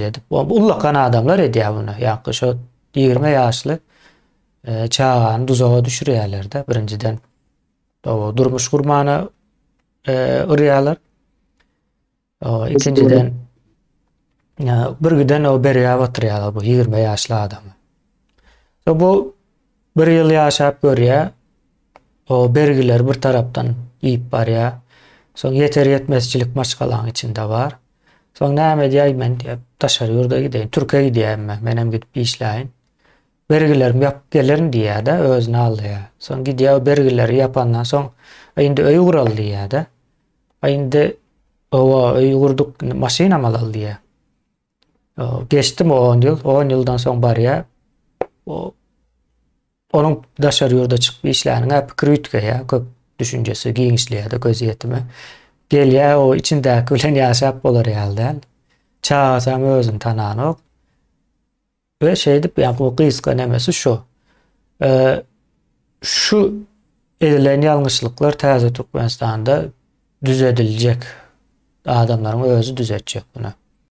edip, ullakan adamlar edýär muny. Ýaňky şo 20 ýaşly e, çagany duzaga düşürýärler-de, birinjiden. O durmuş gurmana e, yrýarlar. O ikinjiden bir giden o bergä batyrýarlar bu 20 ýaşly adamy. So bu bir ýyl ýaşap görýär. O bergiler bir tarapdan iýip barýar. Soň ýeter ýetmezçilik maşgalaň içinde bar. Soň näme edýär men diýip daşary ýurda gideýin. Türkiýä gidýär men. Menem gidip işläýin. Bergilerimi ýapyp gelerin diýýär-de, özüni aldaýar. Soň gidýär bergileri ýapandan soň indi öý guraly diýýär-de. Indi owa öý gurduk, indi maşynam alaly diýýär. Geçdim 10 ýyl, 10 ýyldan soň barýar. O onuň daşary ýurda çykyp işläniň pikiri üýtgeýär, köp düşünjesi giňişleýär-de gözýetimi. Gelýär o içindäki bilen ýaşap bolar ýaly däl. Çagasam özüni tananok. We şeýdip ýa bu gysga nemesi şu. Şu edilen ýalňyşlyklar täze Türkmenistanda düzediljek. Adamlaryň özi düzetjek muny.